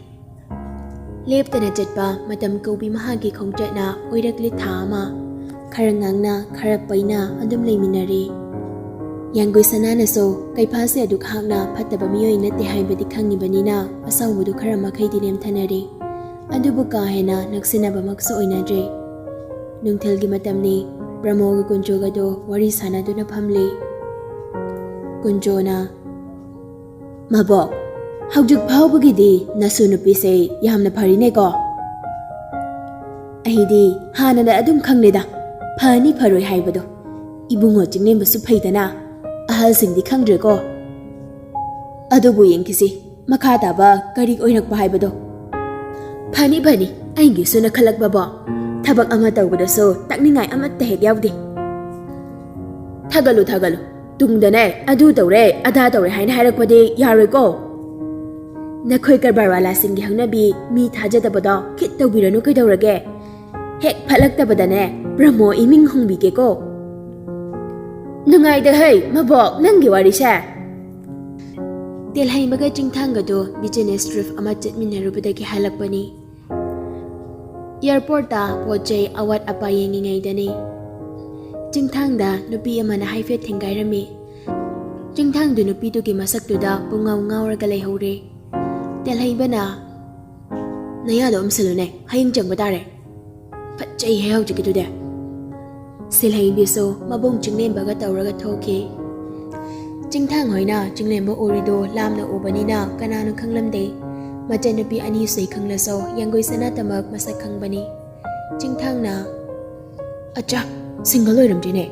ꯂꯦꯞꯇꯅ ꯆꯠꯄ ꯃꯇꯝ ꯀꯧꯕꯤ ꯃꯍꯥꯛꯀꯤ ꯈꯣꯡꯆꯠꯅ ꯑꯣꯏꯔꯛꯂꯤ ꯊꯥ ꯑꯃ꯫ ꯈꯔ ꯉꯥꯡꯅ, ꯈꯔ ꯄꯩꯅ ꯑꯗꯨꯝ ꯂꯩꯃꯤꯟꯅꯔꯦ꯫ ꯌꯥꯡꯒꯣꯏ ꯁꯅꯥꯅꯁꯨ ꯀꯩꯐꯥꯁꯦ ꯑꯗꯨꯛ ꯍꯥꯛꯅ ꯐꯠꯇꯕ ꯃꯤꯑꯣꯏ ꯅꯠꯇꯦ ꯍꯥꯏꯕꯗꯤ ꯈꯪꯉꯤꯕꯅꯤꯅ ꯑꯁꯥꯎꯕꯗꯨ ꯈꯔ ꯃꯈꯩꯗꯤ ꯅꯦꯝꯊꯅꯔꯦ꯫ ꯑꯗꯨꯕꯨ ꯀꯥ ꯍꯦꯟꯅ ꯅꯛꯁꯤꯟꯅꯕꯃꯛꯁꯨ ꯑꯣꯏꯅꯗ꯭ꯔꯦ꯫ ꯅꯨꯡꯊꯤꯜꯒꯤ ꯃꯇꯝꯅꯤ꯫ ꯄ꯭ꯔꯃꯣꯒ ꯀꯨꯟꯖꯣꯒꯗꯣ ꯋꯥꯔꯤ ꯁꯥꯟꯅꯗꯨꯅ ꯐꯝꯂꯤ꯫ ꯀꯨꯟꯖꯣꯅ, "ꯃꯕꯣꯛ, ꯍꯧꯖꯤꯛ ꯐꯥꯎꯕꯒꯤꯗꯤ ꯅꯁꯨ ꯅꯨꯄꯤꯁꯦ ꯌꯥꯝꯅ ꯐꯔꯤꯅꯦꯀꯣ?" "ꯑꯩꯗꯤ ꯍꯥꯟꯅꯅ ꯑꯗꯨꯝ ꯈꯪꯂꯦꯗ, ꯐꯅꯤ ꯐꯔꯣꯏ ꯍꯥꯏꯕꯗꯣ꯫ ꯏꯕꯨꯡꯉꯣ ꯆꯤꯡꯂꯦꯝꯕꯁꯨ ꯐꯩꯗꯅ, ꯑꯍꯜꯁꯤꯡꯗꯤ ꯈꯪꯗ꯭ꯔꯦꯀꯣ꯫ ꯑꯗꯨꯕꯨ ꯌꯦꯡꯈꯤꯁꯤ, ꯃꯈꯥ ꯇꯥꯕ ꯀꯔꯤ ꯑꯣꯏꯔꯛꯄ ꯍꯥꯏꯕꯗꯣ꯫" "ꯐꯅꯤ ꯐꯅꯤ, ꯑꯩꯒꯤꯁꯨ ꯅꯈꯠꯂꯛꯄꯕꯣ꯫ ꯊꯕꯛ ꯑꯃ ꯇꯧꯕꯗꯁꯨ ꯇꯛꯅꯤꯡꯉꯥꯏ ꯑꯃꯠꯇ ꯍꯦꯛ ꯌꯥꯎꯗꯦ꯫" "ꯊꯥꯒꯠꯂꯨ, ꯊꯥꯒꯠꯂꯨ꯫ ꯇꯨꯡꯗꯅꯦ ꯑꯗꯨ ꯇꯧꯔꯦ, ꯑꯗꯥ ꯇꯧꯔꯦ ꯍꯥꯏꯅ ꯍꯥꯏꯔꯛꯄꯗꯤ ꯌꯥꯔꯣꯏꯀꯣ꯫ ꯅꯈꯣꯏ ꯀꯔꯕꯥꯔ ꯋꯥꯂꯥꯁꯤꯡꯒꯤ ꯍꯧꯅꯕꯤ ꯃꯤ ꯊꯥꯖꯗꯕꯗꯣ ꯈꯤꯠ ꯇꯧꯕꯤꯔꯅꯨ ꯀꯩꯗꯧꯔꯒꯦ꯫ ꯍꯦꯛ ꯐꯠꯂꯛꯇꯕꯗꯅꯦ ꯄ꯭ꯔꯃꯣ ꯏꯃꯤꯡ ꯍꯣꯡꯕꯤꯒꯦꯀꯣ꯫" "ꯅꯨꯡꯉꯥꯏꯗ ꯍꯩ, ꯃꯕꯣꯛ, ꯅꯪꯒꯤ ꯋꯥꯔꯤꯁꯦ꯫" ꯇꯦꯜꯍꯩꯃꯒ ꯆꯤꯡꯊꯥꯡꯒꯗꯣ business trip ꯑꯃ ꯆꯠꯃꯤꯟꯅꯔꯨꯕꯗꯒꯤ ꯍꯜꯂꯛꯄꯅꯤ꯫ Airportꯇ ꯄꯣꯠ ꯆꯩ ꯑꯋꯥꯠ ꯑꯄꯥ ꯌꯦꯡꯉꯤꯉꯩꯗꯅꯤ ꯆꯤꯡꯊꯥꯡꯗ ꯅꯨꯄꯤ ꯑꯃꯅ ꯍꯥꯏꯐꯦꯠ ꯊꯦꯡꯒꯥꯏꯔꯝꯃꯤ꯫ ꯆꯤꯡꯊꯥꯡꯗꯨ ꯅꯨꯄꯤꯗꯨꯒꯤ ꯃꯁꯛꯇꯨꯗ ꯄꯨꯡꯉꯥꯎ ꯉꯥꯎꯔꯒ ꯂꯩꯍꯧꯔꯦ꯫ ꯇꯦꯜꯍꯩꯕꯅ, "ꯅꯌꯥꯗꯣ ꯎꯝꯁꯜꯂꯨꯅꯦ, ꯍꯌꯦꯡ ꯆꯪꯕ ꯇꯥꯔꯦ꯫ ꯐꯠꯖꯩꯍꯦ ꯍꯧꯖꯤꯛꯀꯤꯗꯨꯗꯤ꯫" ꯁꯤꯜꯍꯩꯕꯤꯁꯨ ꯃꯕꯨꯡ ꯆꯤꯡꯂꯦꯝꯕꯒ ꯇꯧꯔꯒ ꯊꯣꯛꯈꯤ꯫ ꯆꯤꯡꯊꯥꯡ ꯍꯣꯏꯅ ꯆꯤꯡꯂꯦꯝꯕ ꯎꯔꯤꯗꯣ ꯂꯥꯞꯅ ꯎꯕꯅꯤꯅ ꯀꯅꯥꯅꯣ ꯈꯪꯂꯝꯗꯦ꯫ ꯃꯆꯟꯅꯨꯄꯤ ꯑꯅꯤꯁꯤ ꯈꯪꯂꯁꯨ ꯌꯥꯡꯒꯣꯏ ꯁꯅꯥꯇꯃꯛ ꯃꯁꯛ ꯈꯪꯕꯅꯤ꯫ ꯆꯤꯡꯊꯥꯡꯅ, "ꯑꯠꯆꯥ, ꯁꯤꯡꯒꯜ ꯑꯣꯏꯔꯝꯗ꯭ꯔꯤꯅꯦ꯫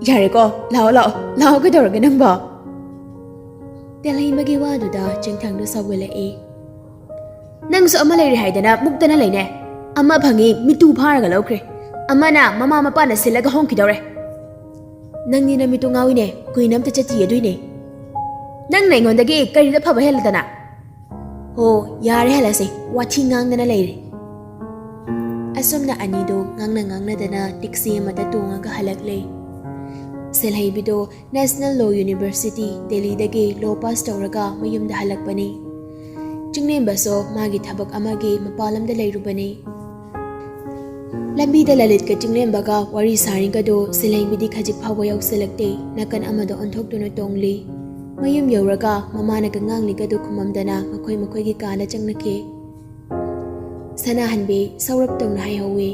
ꯌꯥꯔꯦꯀꯣ, ꯂꯥꯛꯑꯣ, ꯂꯥꯛꯑꯣ, ꯂꯥꯛꯑꯣ, ꯀꯩꯗꯧꯔꯒꯦ ꯅꯪꯕꯣ?" ꯇꯦꯜꯍꯩꯕꯒꯤ ꯋꯥꯗꯨꯗ ꯆꯤꯡꯊꯥꯡꯗꯣ ꯁꯥꯎꯒꯠꯂꯛꯏ꯫ "ꯅꯪꯁꯨ ꯑꯃ ꯂꯩꯔꯦ ꯍꯥꯏꯗꯅ ꯃꯨꯛꯇꯅ ꯂꯩꯅꯦ꯫ ꯑꯃ ꯐꯪꯉꯤ, ꯃꯤꯇꯨ ꯐꯥꯔꯒ ꯂꯧꯈ꯭ꯔꯦ꯫ ꯑꯃꯅ ꯃꯃꯥ ꯃꯄꯥꯅ ꯁꯤꯜꯂꯒ ꯍꯣꯡꯈꯤꯗꯧꯔꯦ꯫ ꯅꯪꯗꯤ ꯅꯃꯤꯠꯇꯨ ꯉꯥꯎꯏꯅꯦ, ꯀꯨꯏꯅ ꯑꯝꯇ ꯆꯠꯇꯤꯌꯦ ꯑꯗꯨꯏꯅꯦ꯫ ꯅꯪꯅ ꯑꯩꯉꯣꯟꯗꯒꯤ ꯀꯔꯤꯗ ꯐꯕ ꯍꯦꯜꯂꯗꯅ?" "ꯍꯣ, ꯌꯥꯔꯦ, ꯍꯜꯂꯁꯦ, ꯋꯥꯊꯤ ꯉꯥꯡꯗꯅ ꯂꯩꯔꯦ꯫" ꯑꯁꯨꯝꯅ ꯑꯅꯤꯗꯣ ꯉꯥꯡꯅ ꯉꯥꯡꯅꯗꯅ ꯇꯦꯛꯁꯤ ꯑꯃꯗ ꯇꯣꯡꯉꯒ ꯍꯜꯂꯛꯂꯦ꯫ ꯁꯦꯜꯍꯩꯕꯤꯗꯣ National Law University, ꯗꯦꯜꯂꯤꯗꯒꯤ law pass ꯇꯧꯔꯒ ꯃꯌꯨꯝꯗ ꯍꯜꯂꯛꯄꯅꯤ꯫ ꯆꯤꯡꯂꯦꯝꯕꯁꯨ ꯃꯥꯒꯤ ꯊꯕꯛ ꯑꯃꯒꯤ ꯃꯄꯥꯟꯂꯝꯗ ꯂꯩꯔꯨꯕꯅꯤ꯫ ꯂꯝꯕꯤꯗ ꯂꯂꯤꯠꯀ ꯆꯤꯡꯂꯦꯝꯕꯒ ꯋꯥꯔꯤ ꯁꯥꯔꯤꯒꯗꯣ ꯁꯦꯜꯍꯩꯕꯤꯗꯤ ꯈꯖꯤꯛ ꯐꯥꯎꯕ ꯌꯥꯎꯁꯤꯜꯂꯛꯇꯦ꯫ ꯅꯥꯀꯟ ꯑꯃꯗ ꯑꯣꯟꯊꯣꯛꯇꯨꯅ ꯇꯣꯡꯂꯤ꯫ ꯃꯌꯨꯝ ꯌꯧꯔꯒ ꯃꯃꯥꯅꯒ ꯉꯥꯡꯂꯤꯒꯗꯨ ꯈꯨꯝꯃꯝꯗꯅ ꯃꯈꯣꯏ ꯃꯈꯣꯏꯒꯤ ꯀꯥꯗ ꯆꯪꯅꯈꯤ꯫ ꯁꯅꯥꯍꯟꯕꯤ, ꯁꯧꯔꯞ ꯇꯧꯅ ꯍꯥꯏꯍꯧꯋꯤ꯫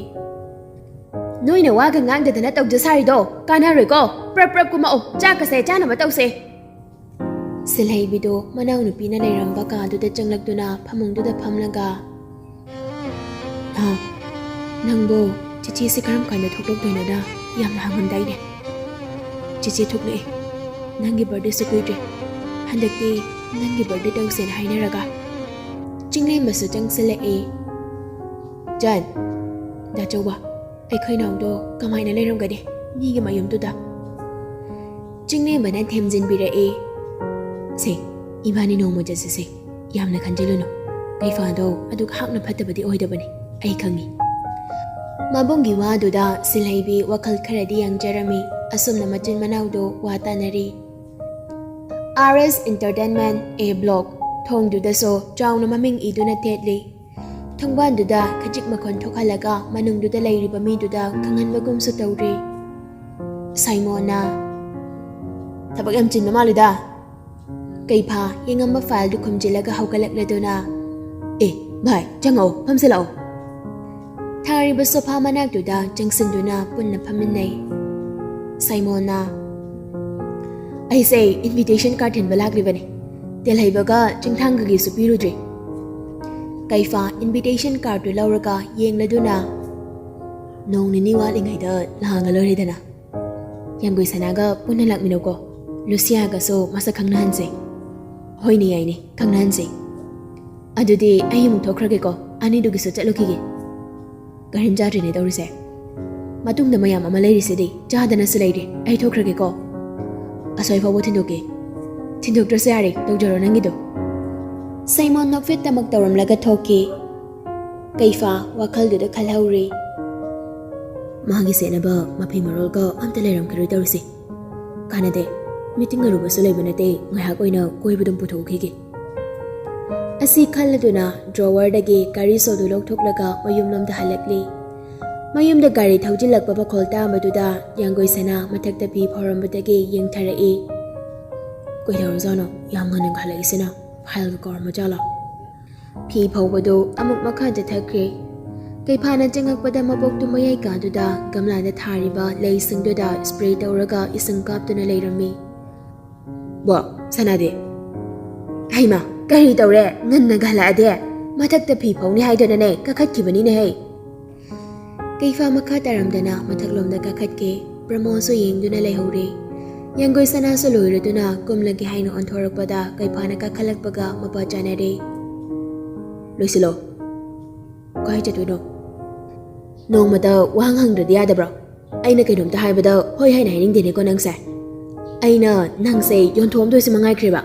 "ꯅꯣꯏꯅ ꯋꯥꯒ ꯉꯥꯡꯗꯗꯅ ꯇꯧꯖ ꯁꯥꯔꯤꯗꯣ ꯀꯥꯟꯅꯔꯣꯏꯀꯣ꯫ ꯄ꯭ꯔꯞ ꯄ꯭ꯔꯞ ꯀꯨꯝꯃꯛꯑꯣ, ꯆꯥꯛꯀꯁꯦ ꯆꯥꯅꯕ ꯇꯧꯁꯦ꯫" ꯁꯤꯜꯍꯩꯕꯤꯗꯣ ꯃꯅꯥꯎꯅꯨꯄꯤꯅ ꯂꯩꯔꯝꯕ ꯀꯥꯗꯨꯗ ꯆꯪꯂꯛꯇꯨꯅ ꯐꯃꯨꯡꯗꯨꯗ ꯐꯝꯂꯒ, "ꯑꯥ, ꯅꯪꯕꯣ, ꯆꯤꯆꯦꯁꯦ ꯀꯔꯝ ꯀꯥꯟꯗ ꯊꯣꯛꯂꯛꯇꯣꯏꯅꯣꯗ? ꯌꯥꯝꯅ ꯍꯪꯉꯝꯗꯥꯏꯅꯦ꯫ ꯆꯤꯆꯦ ꯊꯣꯛꯂꯛꯑꯦ꯫ ꯅꯪꯒꯤ birthdayꯁꯨ ꯀꯨꯏꯗ꯭ꯔꯦ꯫ ꯍꯟꯗꯛꯇꯤ ꯅꯪꯒꯤ birthday ꯇꯧꯁꯦꯅ ꯍꯥꯏꯅꯔꯒ꯫" ꯆꯤꯡꯂꯦꯝꯕꯁꯨ ꯆꯪꯁꯤꯜꯂꯛꯑꯦ꯫ "ꯖꯟ, ꯗꯥꯆꯧꯕ, ꯑꯩꯈꯣꯏ ꯅꯥꯎꯗꯣ ꯀꯃꯥꯏꯅ ꯂꯩꯔꯝꯒꯅꯤ ꯃꯤꯒꯤ ꯃꯌꯨꯝꯗꯨꯗ?" ꯆꯤꯡꯂꯦꯝꯕꯅ ꯊꯦꯝꯖꯤꯟꯕꯤꯔꯛꯏ꯫ "ꯁꯦ, ꯏꯕꯥꯅꯤ ꯅꯣꯡꯃ ꯆꯠꯁꯤꯁꯦ꯫ ꯌꯥꯝꯅ ꯈꯟꯖꯤꯜꯂꯨꯅꯨ꯫ ꯀꯩꯐꯥꯗꯣ ꯑꯗꯨꯛ ꯍꯥꯛꯅ ꯐꯠꯇꯕꯗꯤ ꯑꯣꯏꯗꯕꯅꯤ, ꯑꯩ ꯈꯪꯉꯤ꯫" ꯃꯕꯨꯡꯒꯤ ꯋꯥꯗꯨꯗ ꯁꯤꯜꯍꯩꯕꯤ ꯋꯥꯈꯜ ꯈꯔꯗꯤ ꯌꯥꯡꯖꯔꯝꯃꯤ꯫ ꯑꯁꯨꯝꯅ ꯃꯆꯤꯟ ꯃꯅꯥꯎꯗꯣ ꯋꯥ ꯇꯥꯅꯔꯤ꯫ "R S Entertainment A Block" ꯊꯣꯡꯗꯨꯗꯁꯨ ꯆꯥꯎꯅ ꯃꯃꯤꯡ ꯏꯗꯨꯅ ꯊꯦꯠꯂꯤ꯫ ꯊꯣꯡꯕꯥꯟꯗꯨꯗ ꯈꯖꯤꯛ ꯃꯈꯣꯟ ꯊꯣꯛꯍꯜꯂꯒ ꯃꯅꯨꯡꯗꯨꯗ ꯂꯩꯔꯤꯕ ꯃꯤꯗꯨꯗ ꯈꯪꯍꯟꯕꯒꯨꯝꯁꯨ ꯇꯧꯔꯤ꯫ ꯁꯥꯏꯃꯣꯟꯅ, "ꯊꯕꯛ ꯌꯥꯝ ꯆꯤꯟꯕ ꯃꯥꯜꯂꯤꯗ꯫" ꯀꯩꯐꯥ ꯌꯦꯡꯉꯝꯕ fileꯗꯨ ꯈꯨꯝꯖꯤꯜꯂꯒ ꯍꯧꯒꯠꯂꯛꯂꯗꯨꯅ, "ꯑꯦ, ꯚꯥꯏ, ꯆꯪꯉꯛꯑꯣ, ꯐꯝꯁꯤꯜꯂꯛꯑꯣ꯫" ꯊꯥꯔꯤꯕ sofa ꯃꯅꯥꯛꯇꯨꯗ ꯆꯪꯁꯤꯟꯗꯨꯅ ꯄꯨꯟꯅ ꯐꯝꯃꯤꯟꯅꯩ꯫ ꯁꯥꯏꯃꯣꯟꯅ, "ꯑꯩꯁꯦ invitation card ꯊꯤꯟꯕ ꯂꯥꯛꯂꯤꯕꯅꯤ꯫ ꯇꯦꯜꯍꯩꯕꯒ ꯆꯤꯡꯊꯥꯡꯒꯒꯤꯁꯨ ꯄꯤꯔꯨꯗ꯭ꯔꯤ꯫" ꯀꯩꯐꯥ invitation cardꯇꯨ ꯂꯧꯔꯒ ꯌꯦꯡꯂꯗꯨꯅ, "ꯅꯣꯡ ꯅꯤꯅꯤ ꯋꯥꯠꯂꯤꯉꯩꯗ ꯂꯥꯡꯉ ꯂꯣꯏꯔꯦꯗꯅ꯫ ꯌꯥꯡꯒꯣꯏ ꯁꯅꯥꯒ ꯄꯨꯟꯅ ꯂꯥꯛꯃꯤꯟꯅꯧꯀꯣ꯫ ꯂꯨꯁꯤꯌꯥꯒꯁꯨ ꯃꯁꯛ ꯈꯪꯅꯍꯟꯁꯦ꯫" "ꯍꯣꯏꯅꯦ, ꯌꯥꯏꯅꯦ, ꯈꯪꯅꯍꯟꯁꯦ꯫ ꯑꯗꯨꯗꯤ ꯑꯩ ꯑꯃꯨꯛ ꯊꯣꯛꯈ꯭ꯔꯒꯦꯀꯣ, ꯑꯅꯤꯗꯨꯒꯤꯁꯨ ꯆꯠꯂꯨꯈꯤꯒꯦ꯫ ꯀꯔꯤꯝ ꯆꯥꯗ꯭ꯔꯤꯅꯦ ꯇꯧꯔꯤꯁꯦ꯫ ꯃꯇꯨꯡꯗ ꯃꯌꯥꯝ ꯑꯃ ꯂꯩꯔꯤꯁꯤꯗꯤ, ꯆꯥꯗꯅꯁꯨ ꯂꯩꯔꯤ꯫ ꯑꯩ ꯊꯣꯛꯈ꯭ꯔꯒꯦꯀꯣ꯫ ꯑꯁ꯭ꯋꯥꯏ ꯐꯥꯎꯕ ꯊꯤꯟꯗꯣꯛꯀꯦ꯫" "ꯊꯤꯟꯗꯣꯛꯇ꯭ꯔꯁꯨ ꯌꯥꯔꯦ, ꯇꯧꯖꯔꯣ ꯅꯪꯒꯤꯗꯣ꯫" ꯁꯥꯏꯃꯣꯟ ꯅꯣꯛꯐꯦꯠꯇꯃꯛ ꯇꯧꯔꯝꯂꯒ ꯊꯣꯛꯈꯤ꯫ ꯀꯩꯐꯥ ꯋꯥꯈꯜꯗꯨꯗ ꯈꯜꯍꯧꯔꯤ꯫ "ꯃꯥꯒꯤ ꯁꯦꯠꯅꯕ ꯃꯐꯤ ꯃꯔꯣꯜꯒ ꯑꯝꯇ ꯂꯩꯔꯝꯈꯤꯔꯣꯏ ꯇꯧꯔꯤꯁꯦ꯫ ꯀꯥꯟꯅꯗꯦ, meeting ꯑꯔꯨꯕꯁꯨ ꯂꯩꯕ ꯅꯠꯇꯦ, ꯉꯥꯏꯍꯥꯛ ꯑꯣꯏꯅ ꯀꯣꯏꯕꯗꯨꯝ ꯄꯨꯊꯣꯛꯈꯤꯒꯦ꯫" ꯑꯁꯤ ꯈꯜꯂꯗꯨꯅ drawerꯗꯒꯤ ꯒꯥꯔꯤ ꯁꯣꯗꯨ ꯂꯧꯊꯣꯛꯂꯒ ꯃꯌꯨꯝꯂꯣꯝꯗ ꯍꯜꯂꯛꯂꯤ꯫ ꯃꯌꯨꯝꯗ ꯒꯥꯔꯤ ꯊꯧꯖꯤꯜꯂꯛꯄ ꯃꯈꯣꯜ ꯇꯥꯕꯗꯨꯗ ꯌꯥꯡꯒꯣꯏ ꯁꯅꯥ ꯃꯊꯛꯇ ꯐꯤ ꯐꯧꯔꯝꯕꯗꯒꯤ ꯌꯦꯡꯊꯔꯛꯏ꯫ "ꯀꯩꯗꯧꯔꯖꯥꯠꯅꯣ ꯌꯥꯝ ꯉꯟꯅ ꯍꯜꯂꯛꯏꯁꯤꯅ? Fileꯒ ꯀꯧꯔꯝꯃꯖꯥꯠꯂꯣ?" ꯐꯤ ꯐꯧꯕꯗꯨ ꯑꯃꯨꯛ ꯃꯈꯥ ꯆꯠꯊꯈ꯭ꯔꯦ꯫ ꯀꯩꯐꯥꯅ ꯆꯪꯉꯛꯄꯗ ꯃꯕꯣꯛꯇꯨ ꯃꯌꯥꯏ ꯀꯥꯗꯨꯗ ꯒꯝꯂꯥꯗ ꯊꯥꯔꯤꯕ ꯂꯩꯁꯤꯡꯗꯨꯗ spray ꯇꯧꯔꯒ ꯏꯁꯤꯡ ꯀꯥꯞꯇꯨꯅ ꯂꯩꯔꯝꯃꯤ꯫ "ꯕꯣ, ꯁꯅꯥꯗꯤ?" "ꯍꯩꯃꯥ, ꯀꯔꯤ ꯇꯧꯔꯦ? ꯉꯟꯅꯒ ꯍꯜꯂꯛꯑꯗꯤ? ꯃꯊꯛꯇ ꯐꯤ ꯐꯧꯅꯤ ꯍꯥꯏꯗꯨꯅꯅꯦ ꯀꯥꯈꯠꯈꯤꯕꯅꯤꯅꯦꯍꯦ꯫" ꯀꯩꯐꯥ ꯃꯈꯥ ꯇꯥꯔꯝꯗꯅ ꯃꯊꯛꯂꯣꯝꯗ ꯀꯥꯈꯠꯈꯤ꯫ ꯄ꯭ꯔꯃꯣꯗꯁꯨ ꯌꯦꯡꯗꯨꯅ ꯂꯩꯍꯧꯔꯦ꯫ ꯌꯥꯡꯒꯣꯏ ꯁꯅꯥꯁꯨ ꯂꯣꯏꯔꯗꯨꯅ ꯀꯨꯝꯂꯒꯦ ꯍꯥꯏꯅ ꯑꯣꯟꯊꯣꯔꯛꯄꯗ ꯀꯩꯐꯥꯅ ꯀꯥꯈꯠꯂꯛꯄꯒ ꯃꯄꯥ ꯆꯥꯅꯔꯦ꯫ "ꯂꯣꯏꯁꯤꯜꯂꯣ꯫" "ꯀꯥꯏ ꯆꯠꯇꯣꯏꯅꯣ?" "ꯅꯣꯡꯃꯇ ꯋꯥꯍꯪ ꯍꯪꯗ꯭ꯔꯗꯤ ꯌꯥꯗꯕ꯭ꯔꯣ? ꯑꯩꯅ ꯀꯩꯅꯣꯝꯇ ꯍꯥꯏꯕꯗ ꯍꯣꯏ ꯍꯥꯏꯅ ꯍꯥꯏꯅꯤꯡꯗꯦꯅꯦꯀꯣ ꯅꯪꯁꯦ꯫ ꯑꯩꯅ ꯅꯪꯁꯦ ꯌꯣꯟꯊꯣꯛꯑꯝꯗꯣꯏꯁꯤ ꯃꯉꯥꯏꯈ꯭ꯔꯦꯕ꯫"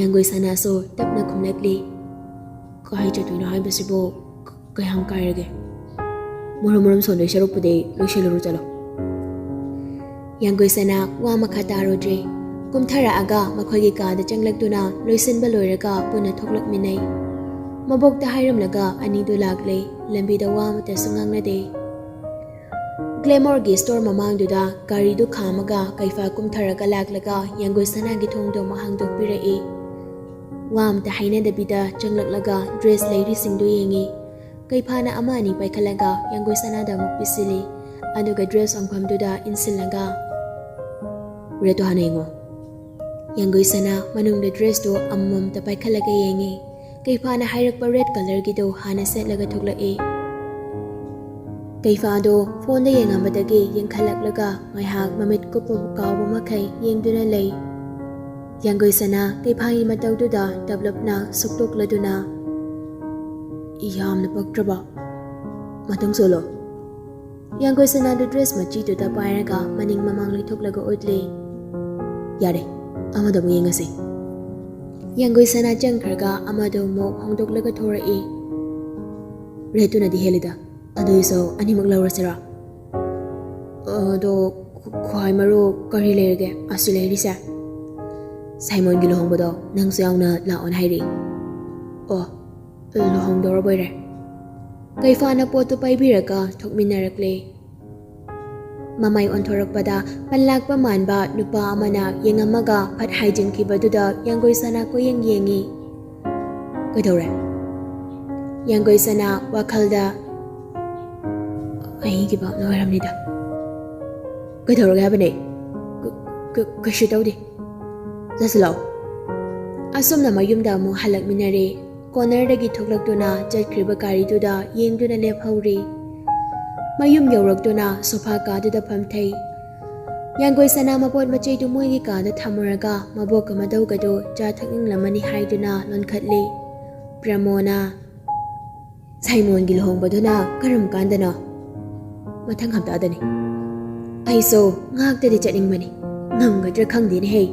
ꯌꯥꯡꯒꯣꯏ ꯁꯅꯥꯁꯨ ꯇꯞꯅ ꯈꯨꯝꯂꯛꯂꯤ꯫ "ꯀꯥꯏ ꯆꯠꯇꯣꯏꯅꯣ ꯍꯥꯏꯕꯁꯤꯕꯨ ꯀ-, ꯀꯌꯥꯝ ꯀꯥꯏꯔꯒꯦ? ꯃꯔꯨꯝ ꯃꯔꯨꯝ ꯁꯣꯟꯗꯣꯏ ꯁꯔꯨꯛꯄꯨꯗꯤ ꯂꯣꯏꯁꯤꯜꯂꯨꯔꯣ ꯆꯠꯂꯣ꯫" ꯌꯥꯡꯒꯣꯏ ꯁꯅꯥ ꯋꯥ ꯃꯈꯥ ꯇꯥꯔꯨꯗ꯭ꯔꯦ꯫ ꯀꯨꯝꯊꯔꯛꯑꯒ ꯃꯈꯣꯏꯒꯤ ꯀꯥꯗ ꯆꯪꯂꯛꯇꯨꯅ ꯂꯣꯏꯁꯤꯟꯕ ꯂꯣꯏꯔꯒ ꯄꯨꯟꯅ ꯊꯣꯛꯂꯛꯃꯤꯟꯅꯩ꯫ ꯃꯕꯣꯛꯇ ꯍꯥꯏꯔꯝꯂꯒ ꯑꯅꯤꯗꯨ ꯂꯥꯛꯂꯦ꯫ ꯂꯝꯕꯤꯗ ꯋꯥ ꯑꯃꯠꯇꯁꯨ ꯉꯥꯡꯅꯗꯦ꯫ ꯒ꯭ꯂꯦꯃꯣꯔꯒꯤ store ꯃꯃꯥꯡꯗꯨꯗ ꯒꯥꯔꯤꯗꯨ ꯈꯥꯝꯃꯒ ꯀꯩꯐꯥ ꯀꯨꯝꯊꯔꯒ ꯂꯥꯛꯂꯒ ꯌꯥꯡꯒꯣꯏ ꯁꯅꯥꯒꯤ ꯊꯣꯡꯗꯨ ꯑꯃꯨꯛ ꯍꯥꯡꯗꯣꯛꯄꯤꯔꯛꯏ꯫ ꯋꯥ ꯑꯃꯇ ꯍꯥꯏꯅꯗꯕꯤꯗ ꯆꯪꯂꯛꯂꯒ dress ꯂꯩꯔꯤꯁꯤꯡꯗꯨ ꯌꯦꯡꯉꯤ꯫ ꯀꯩꯐꯥꯅ ꯑꯃ ꯑꯅꯤ ꯄꯥꯏꯈꯠꯂꯒ ꯌꯥꯡꯒꯣꯏ ꯁꯅꯥꯗ ꯑꯃꯨꯛ ꯄꯤꯁꯤꯜꯂꯤ꯫ ꯑꯗꯨꯒ dress ꯑꯣꯟꯐꯝꯗꯨꯗ ꯏꯟꯁꯤꯜꯂꯒ, "Red ꯇꯣ ꯍꯥꯟꯅ ꯌꯦꯡꯉꯣ꯫" ꯌꯥꯡꯒꯣꯏ ꯁꯅꯥ ꯃꯅꯨꯡꯗ dress ꯇꯣ ꯑꯃꯃꯝꯇ ꯄꯥꯏꯈꯠꯂꯒ ꯌꯦꯡꯉꯤ꯫ ꯀꯩꯐꯥꯅ ꯍꯥꯏꯔꯛꯄ ꯔꯦꯗ ꯀꯂꯔꯒꯤꯗꯣ ꯍꯥꯟꯅ ꯁꯦꯠꯂꯒ ꯊꯣꯛꯂꯛꯑꯦ꯫ ꯀꯩꯐꯥꯗꯣ ꯐꯣꯟꯗ ꯌꯦꯡꯉꯝꯕꯗꯒꯤ ꯌꯦꯡꯈꯠꯂꯛꯂꯒ ꯉꯥꯏꯍꯥꯛ ꯃꯃꯤꯠ ꯀꯨꯞꯄꯕꯨ ꯀꯥꯎꯕ ꯃꯈꯩ ꯌꯦꯡꯗꯨꯅ ꯂꯩ꯫ ꯌꯥꯡꯒꯣꯏ ꯁꯅꯥ ꯀꯩꯐꯥꯒꯤ ꯃꯇꯧꯗꯨꯗ ꯇꯞꯂꯞꯅ ꯁꯨꯛꯇꯣꯛꯂꯗꯨꯅ, "ꯌꯥꯝꯅ ꯄꯛꯇ꯭ꯔꯕ꯫ ꯃꯇꯨꯡ ꯁꯣꯜꯂꯣ꯫" ꯌꯥꯡꯒꯣꯏ ꯁꯅꯥꯗꯨ ꯗ꯭ꯔꯦꯁ ꯃꯆꯤꯗꯨꯗ ꯄꯥꯏꯔꯒ ꯃꯅꯤꯡ ꯃꯃꯥꯡ ꯂꯩꯊꯣꯛꯂꯒ ꯎꯠꯂꯦ꯫ "ꯌꯥꯔꯦ, ꯑꯃꯗ ꯑꯃꯨꯛ ꯌꯦꯡꯉꯁꯤ꯫" ꯌꯥꯡꯒꯣꯏ ꯁꯅꯥ ꯆꯪꯈ꯭ꯔꯒ ꯑꯃꯗꯣ ꯑꯃꯨꯛ ꯍꯣꯡꯗꯣꯛꯂꯒ ꯊꯣꯔꯛꯏ꯫ "ꯔꯦꯠꯇꯨꯅꯗꯤ ꯍꯦꯜꯂꯤꯗ, ꯑꯗꯨꯏꯁꯨ ꯑꯅꯤꯃꯛ ꯂꯧꯔꯁꯤꯔꯥ?" "ꯑꯗꯣ ꯈ꯭ꯋꯥꯏ ꯃꯔꯨ ꯀꯔꯤ ꯂꯩꯔꯒꯦ ꯑꯁꯤ ꯂꯩꯔꯤꯁꯦ?" "ꯁꯥꯏꯃꯣꯟꯒꯤ ꯂꯨꯍꯣꯡꯕꯗꯣ ꯅꯪꯁꯨ ꯌꯥꯎꯅ ꯂꯥꯛꯑꯣꯅ ꯍꯥꯏꯔꯤ꯫" "ꯑꯣ, ꯂꯨꯍꯣꯡꯗꯧꯔꯕꯣꯏꯔꯦ꯫" ꯀꯩꯐꯥꯅ ꯄꯣꯠꯇꯨ ꯄꯥꯏꯕꯤꯔꯒ ꯊꯣꯛꯃꯤꯟꯅꯔꯛꯂꯦ꯫ ꯃꯃꯥꯏ ꯑꯣꯟꯊꯣꯔꯛꯄꯗ ꯄꯟꯂꯥꯛꯄ ꯃꯥꯟꯕ ꯅꯨꯄꯥ ꯑꯃꯅ ꯌꯦꯡꯉꯝꯃꯒ ꯐꯠ ꯍꯥꯏꯖꯤꯟꯈꯤꯕꯗꯨꯗ ꯌꯥꯡꯒꯣꯏ ꯁꯅꯥ ꯀꯣꯏꯌꯦꯡ ꯌꯦꯡꯉꯤ꯫ "ꯀꯩꯗꯧꯔꯦ?" ꯌꯥꯡꯒꯣꯏ ꯁꯅꯥ ꯋꯥꯈꯜꯗ, "ꯑꯩꯒꯤ ꯚꯥꯞꯅ ꯑꯣꯏꯔꯝꯅꯤꯗ꯫ ꯀꯩꯗꯧꯔꯒꯦ ꯍꯥꯏꯕꯅꯦ?" "ꯀ-, ꯀ-, ꯀꯩꯁꯨ ꯇꯧꯗꯦ꯫ ꯆꯠꯁꯤꯜꯂꯛꯑꯣ꯫" ꯑꯁꯨꯝꯅ ꯃꯌꯨꯝꯗ ꯑꯃꯨꯛ ꯍꯜꯂꯛꯃꯤꯟꯅꯔꯦ꯫ ꯀꯣꯅꯔꯗꯒꯤ ꯊꯣꯛꯂꯛꯇꯨꯅ ꯆꯠꯈ꯭ꯔꯤꯕ ꯒꯥꯔꯤꯗꯨꯗ ꯌꯦꯡꯗꯨꯅ ꯂꯦꯞꯍꯧꯔꯤ꯫ ꯃꯌꯨꯝ ꯌꯧꯔꯛꯇꯨꯅ ꯁꯣꯐꯥ ꯀꯥꯗꯨꯗ ꯐꯝꯊꯩ꯫ ꯌꯥꯡꯒꯣꯏ ꯁꯅꯥ ꯃꯄꯣꯠ ꯃꯆꯩꯗꯨ ꯃꯣꯏꯒꯤ ꯀꯥꯗ ꯊꯝꯃꯨꯔꯒ ꯃꯕꯣꯛꯀ ꯃꯗꯧꯒꯗꯨ ꯆꯥ ꯊꯛꯅꯤꯡꯂꯝꯃꯅꯤ ꯍꯥꯏꯗꯨꯅ ꯂꯣꯟꯈꯠꯂꯤ꯫ ꯄ꯭ꯔꯃꯣꯅ, "ꯁꯥꯏꯃꯣꯟꯒꯤ ꯂꯨꯍꯣꯡꯕꯗꯨꯅ ꯀꯔꯝ ꯀꯥꯟꯗꯅꯣ?" "ꯃꯊꯪ ꯍꯞꯇꯥꯗꯅꯤ꯫" "ꯑꯩꯁꯨ ꯉꯥꯏꯍꯥꯛꯇꯗꯤ ꯆꯠꯅꯤꯡꯕꯅꯤ꯫ ꯉꯝꯒꯗ꯭ꯔꯥ ꯈꯪꯗꯦꯅꯦꯍꯦ꯫"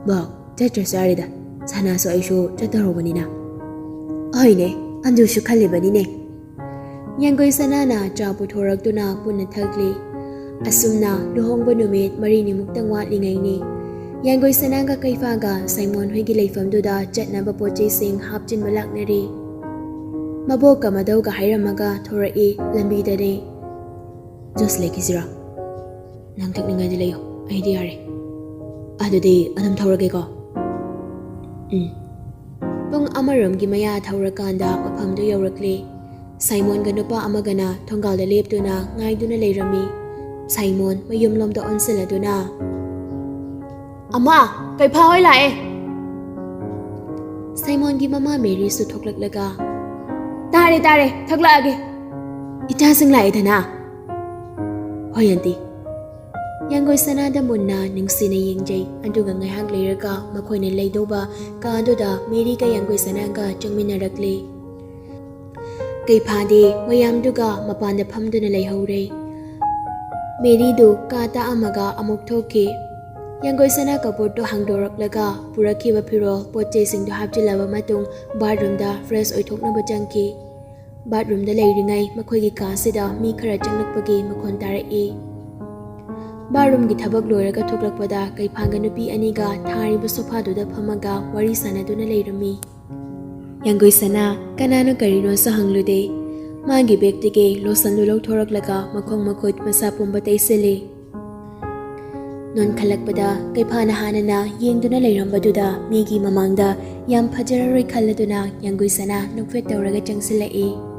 "ꯕꯥꯎ, ꯆꯠꯇ꯭ꯔꯁꯨ ꯌꯥꯔꯦꯗ꯫ ꯁꯅꯥꯁꯨ ꯑꯩꯁꯨ ꯆꯠꯇꯧꯔꯕꯅꯤꯅ꯫" "ꯍꯣꯏꯅꯦ, ꯑꯗꯨꯁꯨ ꯈꯜꯂꯤꯕꯅꯤꯅꯦ꯫" ꯌꯥꯡꯒꯣꯏ ꯁꯅꯥꯅ ꯆꯥ ꯄꯨꯊꯣꯔꯛꯇꯨꯅ ꯄꯨꯟꯅ ꯊꯛꯂꯤ꯫ ꯑꯁꯨꯝꯅ ꯂꯨꯍꯣꯡꯕ ꯅꯨꯃꯤꯠ ꯃꯔꯤꯅꯤꯃꯨꯛꯇꯪ ꯋꯥꯠꯂꯤꯉꯩꯅꯤ꯫ ꯌꯥꯡꯒꯣꯏ ꯁꯅꯥꯒ ꯀꯩꯐꯥꯒ ꯁꯥꯏꯃꯣꯟ ꯍꯣꯏꯒꯤ ꯂꯩꯐꯝꯗꯨꯗ ꯆꯠꯅꯕ ꯄꯣꯠ ꯆꯩꯁꯤꯡ ꯍꯥꯞꯆꯤꯟꯕ ꯂꯥꯛꯅꯔꯤ꯫ ꯃꯕꯣꯛꯀ ꯃꯗꯧꯒ ꯍꯥꯏꯔꯝꯃꯒ ꯊꯣꯔꯛꯏ ꯂꯝꯕꯤꯗꯅꯦ꯫ "ꯖꯨꯁ ꯂꯩꯈꯤꯁꯤꯔꯣ?" "ꯅꯪ ꯊꯛꯅꯤꯡꯉꯗꯤ ꯂꯩꯌꯣ, ꯑꯩꯗꯤ ꯌꯥꯔꯦ꯫" "ꯑꯗꯨꯗꯤ ꯑꯗꯨꯝ ꯊꯧꯔꯒꯦꯀꯣ꯫" "ꯎꯝ꯫" ꯄꯨꯡ ꯑꯃꯔꯣꯝꯒꯤ ꯃꯌꯥ ꯊꯧꯔꯀꯥꯟꯗ ꯃꯐꯝꯗꯨ ꯌꯧꯔꯛꯂꯦ꯫ ꯁꯥꯏꯃꯣꯟꯒ ꯅꯨꯄꯥ ꯑꯃꯒꯅ ꯊꯣꯡꯒꯥꯜꯗ ꯂꯦꯞꯇꯨꯅ ꯉꯥꯏꯗꯨꯅ ꯂꯩꯔꯝꯃꯤ꯫ ꯁꯥꯏꯃꯣꯟ ꯃꯌꯨꯝꯂꯣꯝꯗ ꯑꯣꯟꯁꯤꯜꯂꯗꯨꯅ, "ꯑꯃ, ꯀꯩꯐꯥ ꯍꯣꯏ ꯂꯥꯛꯑꯦ!" ꯁꯥꯏꯃꯣꯟꯒꯤ ꯃꯃꯥ ꯃꯦꯔꯤꯁꯨ ꯊꯣꯛꯂꯛꯂꯒ, "ꯇꯥꯔꯦ, ꯇꯥꯔꯦ, ꯊꯣꯛꯂꯛꯑꯒꯦ꯫ ꯏꯆꯥꯁꯤꯡ ꯂꯥꯛꯑꯦꯗꯅ?" "ꯍꯣꯏ, ꯑꯟꯇꯤ꯫" ꯌꯥꯡꯒꯣꯏ ꯁꯅꯥꯗ ꯃꯨꯟꯅ ꯅꯨꯡꯁꯤꯅ ꯌꯦꯡꯖꯩ꯫ ꯑꯗꯨꯒ ꯉꯥꯏꯍꯥꯛ ꯂꯩꯔꯒ ꯃꯈꯣꯏꯅ ꯂꯩꯗꯧꯕ ꯀꯥꯗꯨꯗ ꯃꯦꯔꯤꯒ ꯌꯥꯡꯒꯣꯏ ꯁꯅꯥꯒ ꯆꯪꯃꯤꯟꯅꯔꯛꯂꯦ꯫ ꯀꯩꯐꯥꯗꯤ ꯃꯌꯥꯝꯗꯨꯒ ꯃꯄꯥꯟꯗ ꯐꯝꯗꯨꯅ ꯂꯩꯍꯧꯔꯦ꯫ ꯃꯦꯔꯤꯗꯨ ꯀꯥ ꯇꯥꯛꯑꯝꯃꯒ ꯑꯃꯨꯛ ꯊꯣꯛꯈꯤ꯫ ꯌꯥꯡꯒꯣꯏ ꯁꯅꯥ ꯀꯕꯣꯔꯗꯇꯣ ꯍꯥꯡꯗꯣꯔꯛꯂꯒ ꯄꯨꯔꯛꯈꯤꯕ ꯐꯤꯔꯣꯜ, ꯄꯣꯠ ꯆꯩꯁꯤꯡꯗꯨ ꯍꯥꯞꯆꯤꯜꯂꯕ ꯃꯇꯨꯡ ꯕꯥꯠꯔꯨꯝꯗ ꯐ꯭ꯔꯦꯁ ꯑꯣꯏꯊꯣꯛꯅꯕ ꯆꯪꯈꯤ꯫ ꯕꯥꯠꯔꯨꯝꯗ ꯂꯩꯔꯤꯉꯩ ꯃꯈꯣꯏꯒꯤ ꯀꯥꯁꯤꯗ ꯃꯤ ꯈꯔ ꯆꯪꯂꯛꯄꯒꯤ ꯃꯈꯣꯟ ꯇꯥꯔꯛꯏ꯫ ꯕꯥꯠꯔꯨꯝꯒꯤ ꯊꯕꯛ ꯂꯣꯏꯔꯒ ꯊꯣꯛꯂꯛꯄꯗ ꯀꯩꯐꯥꯒ ꯅꯨꯄꯤ ꯑꯅꯤꯒ ꯊꯥꯔꯤꯕ ꯁꯣꯐꯥꯗꯨꯗ ꯐꯝꯃꯒ ꯋꯥꯔꯤ ꯁꯥꯟꯅꯗꯨꯅ ꯂꯩꯔꯝꯃꯤ꯫ ꯌꯥꯡꯒꯣꯏ ꯁꯅꯥ ꯀꯅꯥꯅꯣ ꯀꯔꯤꯅꯣꯁꯨ ꯍꯪꯂꯨꯗꯦ꯫ ꯃꯥꯒꯤ ꯕꯦꯒꯇꯒꯤ ꯂꯣꯁꯟꯗꯨ ꯂꯧꯊꯣꯔꯛꯂꯒ ꯃꯈꯣꯡ ꯃꯈꯨꯠ ꯃꯁꯥ ꯄꯨꯝꯕ ꯇꯩꯁꯤꯜꯂꯤ꯫ ꯅꯣꯟꯈꯠꯂꯛꯄꯗ ꯀꯩꯐꯥꯅ ꯍꯥꯟꯅꯅ ꯌꯦꯡꯗꯨꯅ ꯂꯩꯔꯝꯕꯗꯨꯗ ꯃꯤꯒꯤ ꯃꯃꯥꯡꯗ ꯌꯥꯝ ꯐꯖꯔꯔꯣꯏ ꯈꯜꯂꯗꯨꯅ ꯌꯥꯡꯒꯣꯏ ꯁꯅꯥ ꯅꯣꯛꯐꯦꯠ ꯇꯧꯔꯒ ꯆꯪꯁꯤꯜꯂꯛꯏ꯫